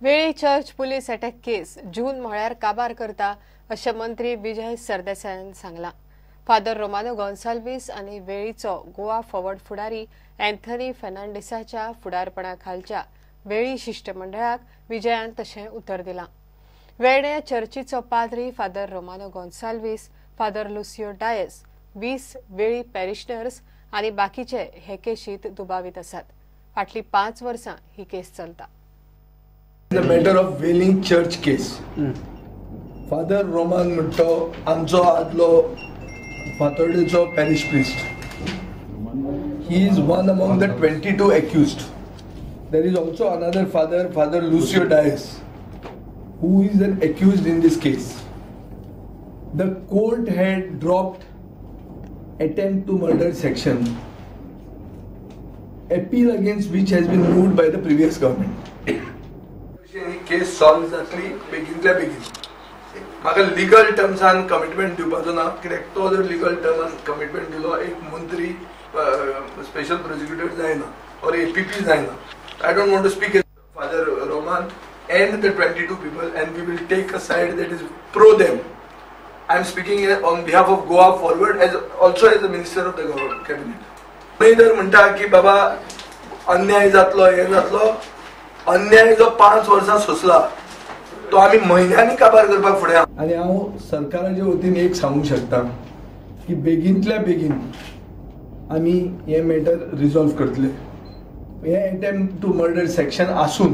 Velim church police attack case जून म्हळ्यार काबार करता अशें मंत्री विजय सरदेसायान सांगलां. फादर रोमानो गोन्साल्वीस आनी वेळीचो गोवा फॉरवर्ड फुडारी अँथनी फेर्नांडीसाच्या फुडारपणा खालच्या वेळी शिष्टमंडळाक विजयान तशें उतर दिलां. वेर्ण्या चर्चीचो पाद्री father Romano Gonsalves, father Lucio Dias, 20 Velim parishioners आनी बाकीचे हे केशीत दुबावीत आसात. फाटली 5 वर्सां ही केस चलता. The matter of Velim church case, father Roman म्हणटो आमचो आदलो फातोर्डेचो parish priest. He is one among the 22 accused. There is also another father, Father Lucio Dias, who is an accused in this case. The court had dropped attempt to murder section, appeal against which has been moved by the previous government. He case solve जातली बेगीनल्या बेगीन. म्हाका legal टर्म्सान commitment दिवपाचो ना, कित्याक तो जर legal टर्मान commitment दिलो एक मंत्री स्पेशल प्रोसिक्युटर जायना or APP जायना. I don't want to speak as Father Roman and the 22 people, and we will take a side that is pro them. I am speaking on behalf of Goa Forward as also as a minister of the government cabinet. कोणी जर म्हणटा की बाबा अन्याय जातलो हे जातलो, अन्याय जो 5 वर्सां सोंसला तो आमी म्हयन्यांनी काबार करपाक फुडें. आनी हांव सरकाराच्या वतीन एक सांगूंक शकता की बेगीनतल्या बेगीन आमी हें मॅटर रिजॉल्व करतले. हें एटेम्प्ट टू मर्डर सेक्शन आसून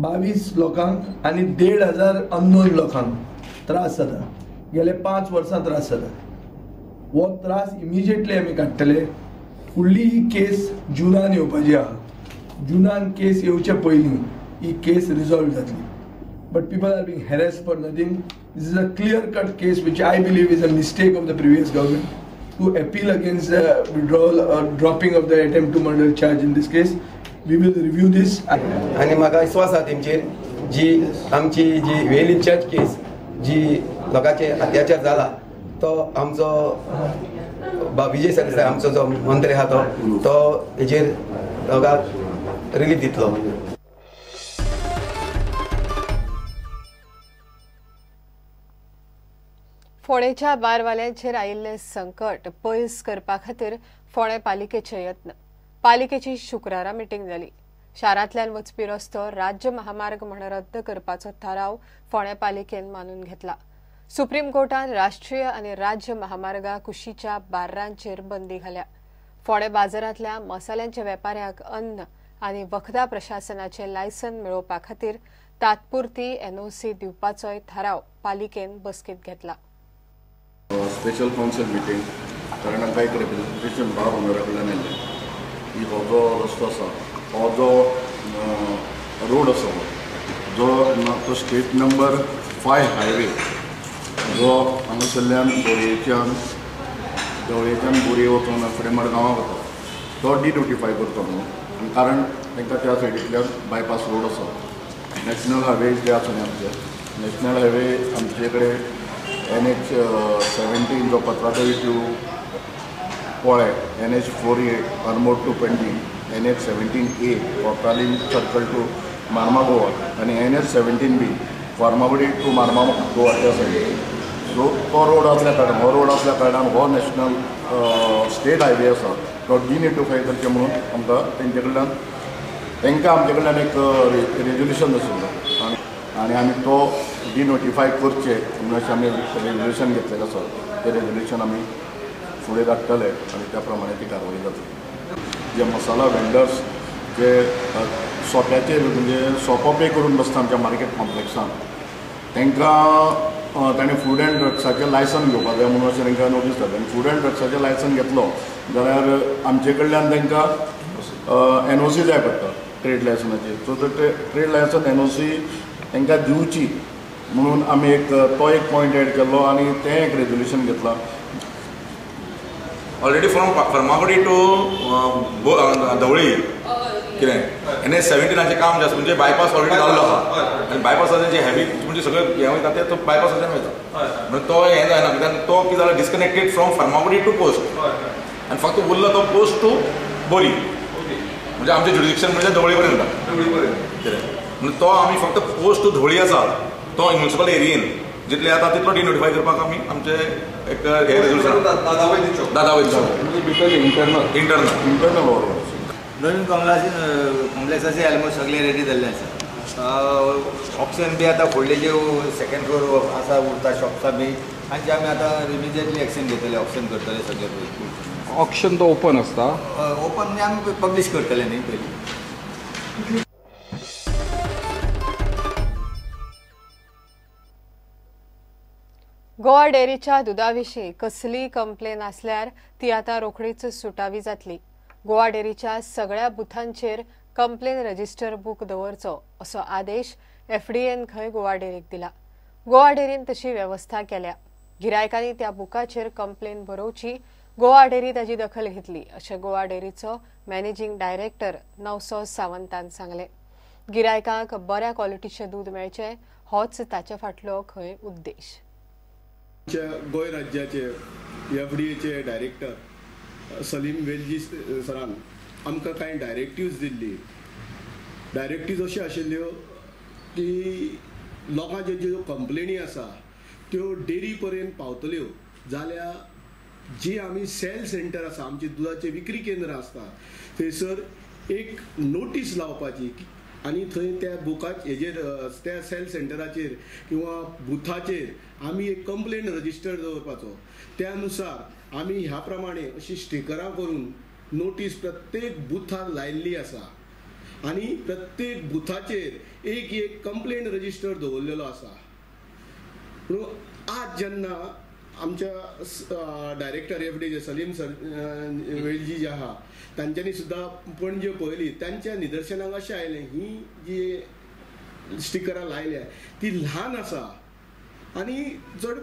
22 लोकांक आनी 1500 अननोन लोकांक त्रास जाता, गेले 5 वर्सां त्रास जाता. हो त्रास इमिजिएटली आमी काडटले. फुडली ही केस जुनान येवपाची आहा. जुनान केस येवचे पयलीं ही केस रिजॉल्व जातली. But people are being harassed for nothing. This is a clear cut case which I believe is a mistake of the previous government to appeal against the withdrawal or dropping of the attempt to murder charge in this case. We will review this. आनी म्हाका विश्वास आहा तेमचेर जी आमची जी वेली church केस जी लोकांचेर अत्याचार जाला तो आमचो विजय सरदेसाय आमचो जो मंत्री आहा तो तो हेजेर लोकांक रिलीफ दितलो. फोंडेच्या बारवाल्यांचेर आयिल्लें संकट पयस करपा खातीर फोंडें पालिकेचे यत्न. पालिकेची शुक्रारा मिटींग जाली. शारांतल्यान वचपी रस्तो राज्य महामार्ग म्हण रद्द करपाचो थाराव फोंडें पालिकेन मानून घेतला. सुप्रीम कोर्टान राष्ट्रीय आनी राज्य महामार्गा कुशीच्या बार्रांचेर बंदी घाल्या. फोंडें बाजारांतल्या मसाल्यांच्या वेपाऱ्यांक अन्न आनी वखदां प्रशासनाचें लायसन मेळोवपा खातीर तात्पुरती एनओसी दिवपाचोय थाराव पालिकेन बसकेंत घेतला. स्पेशल कावन्सील मिटींग कारण आमकां एक रिप्रेझेंटेशन बार ओनरा कडल्यान आयिल्लें की हो जो रस्तो आसा, हो जो रोड आसा जो तो स्टेट नंबर 5 हायवे जो हांगासरल्यान ढवळयेच्यान बोरये वचून फुडें मडगांवां वता तो डिनोटिफाय करतो म्हणून, आनी कारण तांकां त्या सायडींतल्यान बायपास रोड आसा. नॅशनल हायवे जे आसा न्ही आमचे नॅशनल हायवे आमचे कडेन NH 17 जो Patradevi to Polem, NH 48 Armor to Panjim, NH 17A Cortalim circle to Marmagoa आनी NH 17B Farmagudi to Marmagoa त्या सायडीन. सो तो रोड आसल्या कारणान, हो रोड आसल्या कारणान हो नॅशनल स्टेट हायवे आसा तो डिनोटिफाय करचें म्हणून आमकां तेंचे कडल्यान तांकां आमचे कडल्यान एक रेजोल्युशन आशिल्लो आनी आमी तो डिनोटिफाय करचे म्हणून अशें आमी रेजोल्युशन घेतलेलें आसा. तें रेजोल्युशन आमी फुडें धाडटले आनी त्या प्रमाणे ती कारवाय जातली. जे मसाला वेंडर्स जे सोप्याचेर म्हणजे सोपो पे करून बसता आमच्या मार्केट कॉम्प्लेक्सान तांकां ताणें फूड एंड ड्रग्साचें लायसन घेवपाक जाय म्हणून अशें तांकां नोटीस धाडली. आनी फूड एंड ड्रग्साचें लायसन घेतलो जाल्यार आमचे कडल्यान तांकां एनओसी जाय पडटा ट्रेड लायसनाचेर. सो ते ट्रेड लायसन एनओसी तांकां दिवची म्हणून आमी एक तो एक पॉयंट एड केल्लो आनी तें एक रेजोल्युशन घेतलां. ऑलरेडी फ्रॉम फर्मागुडी टू धवळी कितें NH 17 काम जास्त म्हणजे बायपास ऑलरेडी जाल्लो आसा आनी बायपासाचें जे हेवी म्हणजे सगळें हें वयता तें तो बायपासाच्यान वयता म्हणून तो हें जायना कित्याक तो कितें जाला disconnected from Farmagudi to post आनी फक्त उरलो तो पोस्ट टू बोरी म्हणजे आमचें ज्युरिडिक्शन म्हणजे धवळी पर्यंत वता कितें. म्हणून तो आमी फक्त पोस्ट धवळी आसा तो म्युनिसिपल एरियेन जितले आता तितलो डिनोटिफाय करपाक आमी आमचे एक हे रेजोल्युशन दादा भितर इंटरनल इंटरनल नवीन कॉम्प्लेक्साचे ऑलमोस्ट सगळे रेडी जाल्ले आसा. ऑप्शन बी आतां फुडले जे सेकंड फ्लोर आसा उरता शॉप्सां बी तांचे आमी आतां इमिजिएटली एक्शन घेतले, ऑप्शन करतले सगळे. ऑप्शन तो ओपन आसता, ओपन म्हणजे आमी पब्लीश करतले न्ही पयलीं. गोवा डेअरीच्या दुदाविशीं कसलीय कंप्लेन आसल्यार ती आतां रोखडीच सुटावी जातली. गोवा डेअरीच्या सगळ्या बुथांचेर कंप्लेन रजिस्टर बूक दवरचो असो आदेश एफडीएन खंय गोवा डेअरीक दिला. गोवा डेअरीन तशी वेवस्था केल्या. गिरायकांनी त्या बुकाचेर कंप्लेन बरोवची, गोवा डेअरी ताची दखल घेतली अशें गोवा डेअरीचो मॅनेजींग डायरेक्टर नवसो सावंतान सांगलें. गिरायकांक बऱ्या क्वॉलिटीचें दूद मेळचें होच ताचे फाटलो खंय उद्देश. गोंय राज्याचे एफडीएचे डायरेक्टर सलीम वेलजी सरान आमकां कांय डायरेक्टिव्स दिल्ली. डायरेक्टिव्स अश्यो आशिल्ल्यो की लोकांच्यो ज्यो कंप्लेनी आसा त्यो डेअरी पर्यंत पावतल्यो जाल्यार जी आमी सेल सेंटर आसा, आमची दुदाचे विक्री केंद्रां आसता थंयसर एक नोटीस लावपाची आनी थंय त्या बुकाच हेजेर त्या सेल सेंटराचेर किंवा बुथाचेर आमी एक कंप्लेन रजिस्टर दवरपाचो. त्या नुसार आमी ह्या प्रमाणे अशी स्टिकरां करून नोटीस प्रत्येक बुथार लायिल्ली आसा आनी प्रत्येक बुथाचेर एक एक कंप्लेन रजिस्टर दवरलेलो आसा. पूण आज जेन्ना आमच्या director F D Salim sir Velji जे आहा तांच्यांनी सुद्दां पणजे पळयली, तांच्या निदर्शनाक अशें आयलें ही जी स्टिकरां लायल्या ती ल्हान आसा आनी चड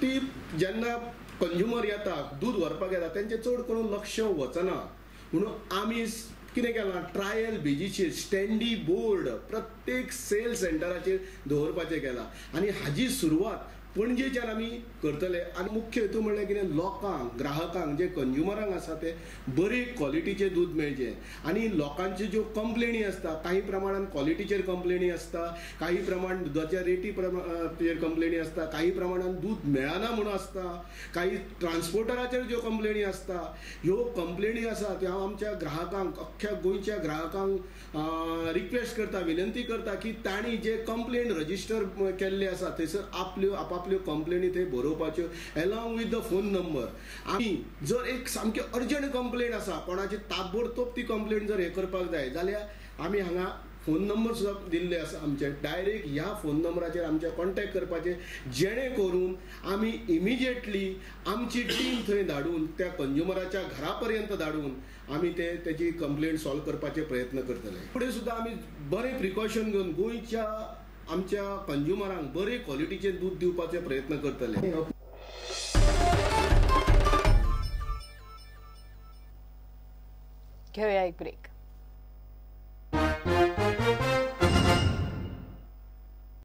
ती जेन्ना कंज्युमर येता दूद व्हरपाक येता तेंचें चड करून लक्ष वचना. म्हणून आमी कितें केलां, ट्रायल बेजीचेर स्टँडी बोर्ड प्रत्येक सेल सेंटराचेर दवरपाचें केलां आनी हाजी सुरवात पणजेच्यान आमी करतले. आनी मुख्य हेतू म्हणल्यार कितें, लोकांक ग्राहकांक जे कंज्युमरांक आसा ते बरे क्वॉलिटीचें दूद मेळचें आनी लोकांच्यो ज्यो कंप्लेनी आसता काही प्रमाणान क्वॉलिटीचेर कंप्लेनी आसता, काही प्रमाण दुदाच्या रेटी प्रमाण कंप्लेनी आसता, काही प्रमाणान दूद मेळना म्हणून आसता, काही ट्रान्सपोर्टराचेर ज्यो कंप्लेनी आसता, ह्यो कंप्लेनी आसा त्यो हांव आमच्या ग्राहकांक अख्ख्या गोंयच्या ग्राहकांक रिक्वेस्ट करता, विनंती करता की तांणी जे कंप्लेन रजिस्टर केल्ले आसा थंयसर आपल्यो आपापल्यो कंप्लेनी थंय बरोवपाच्यो along with the phone number. आनी जर एक सामकी अर्जंट कंप्लेन आसा कोणाची ताबडतोब ती कंप्लेन जर हें करपाक जाय जाल्यार आमी हांगा फोन नंबर सुद्दां दिल्ले आसा आमचे, डायरेक्ट ह्या फोन नंबराचेर आमचे कॉन्टेक्ट करपाचे, जेणे करून आमी इमिजिएटली आमची टीम थंय धाडून त्या कंज्युमराच्या घरा पर्यंत धाडून आमी ते तेजी कंप्लेन सॉल्व करपाचे प्रयत्न करतले. फुडें सुद्दां आमी बरें प्रिकॉशन घेवन गोंयच्या आमच्या कंज्युमरांक बरे क्वॉलिटीचें दूद दिवपाचे प्रयत्न करतले. घेऊया एक ब्रेक.